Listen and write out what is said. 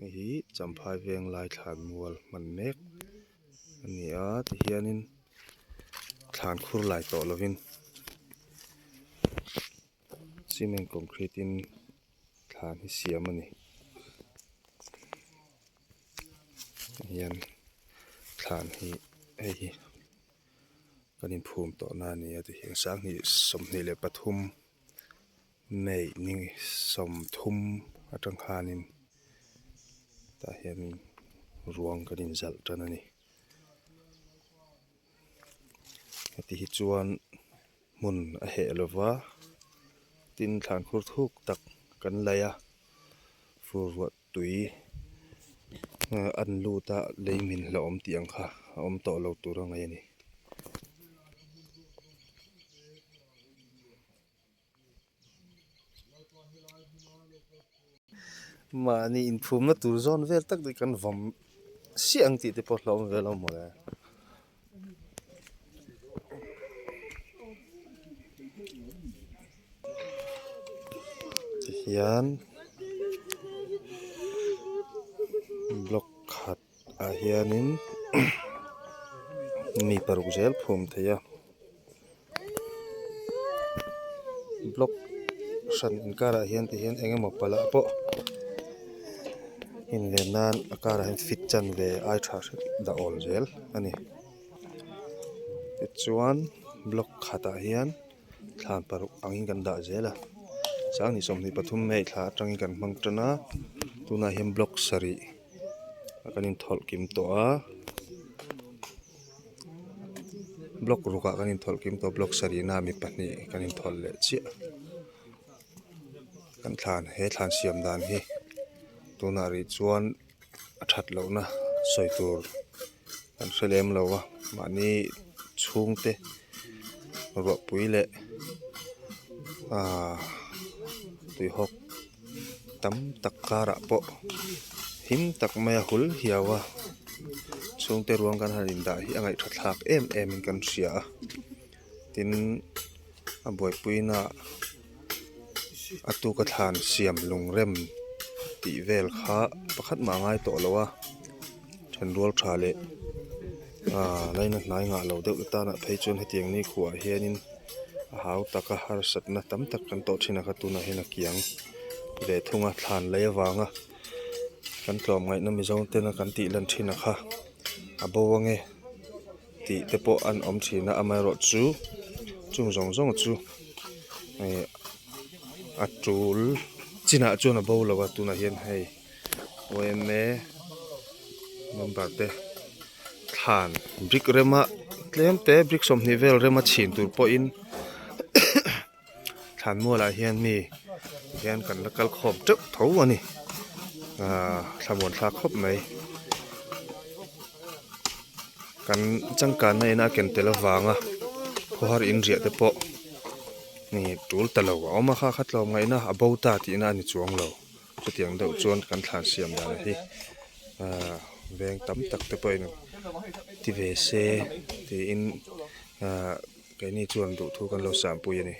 Hei hi Champhai veng lai thlan mual hman mek a ni a tihianin thlan khur lai tawh lovin cement concrete in thlan hi siam a ni hian thlan hi hei hi kan inphum tawh na a ni a tihian sanghnih 23. May ni 30 atang khanin tah hian ruang kan inzalh tan a ni. Heti hi chuan hmun a heh lova tin thlan khur thuk tak kan laih a fur ruah tui an lut a lei min hlauhawm tih ang kha a awm tawh lo tur a ngaih a ni. Mahni inphumna tur zawn vel tak te kan vawm siah ang tih te pawh hlauhawm ve lo mawle. Tihian block khat ah hianin mi paruk zel phum thei a. Block hran inkarah hian ti hian eng emaw palh ah pawh inven nan a karah hian fit chan ve ai tha hret dah awl zel a ni tichuan block khatah hian thlan paruk angin kan dah zel a 23 May thla atangin kan hmang tan a tunah hian block sarih kan inthawlh kim tawh a. Block rukah kan inthawlh kim tawh block sarihna mi pahnih kan inthawlh leh chiah kan thlan he thlan siam dan hi tunah rih chuan a that lohna sawi tur kan hre lem lo a mahni chhungte ruahpui leh ahh tuihawk tam tak karah pawh him tak maia hul hiau a chhungte ruang kan han indah hi a ngaihtha thlak em em in kan hria a tin a buaipuina a tuka thlan siam lung rem tih vel kha pakhat mah a ngai tawh lo a thenrual tha leh aaa laina hnai ngah lo deuh te tanah phei chuan hetiang ni khuah hianin. A hau taka harsatna tam tak kan tawh thin a kha tunah hian a kiang ve thung a thlan lei avanga kan tlawmngaihna mizo tena kan tih lan thin a kha a bo ange tih te pawh an awm thin a amaherawhchu chung zawng zawng chu ih a tul chinah chuan a bo lo a tunah hian hei yma member te thlan brick rema tlem te brick 20 vel rema chhin tur pawhin thlan mualah hian mi hian kan la kal khawm teuh tho a ni ahh thlamuan thlak khawp mai kan changkanna ina a ken tel avanga khawhar inriah te pawh tul ta lo a awm a kha kha tlawmngaihna a bo ta tihna a ni chuang lo. Chutiang deuh chuan kan thlan siam dan hi ahh veng tam tak te pawhin ti ve se tiin ahh keini chuan duhthu kan lo sahpui a ni.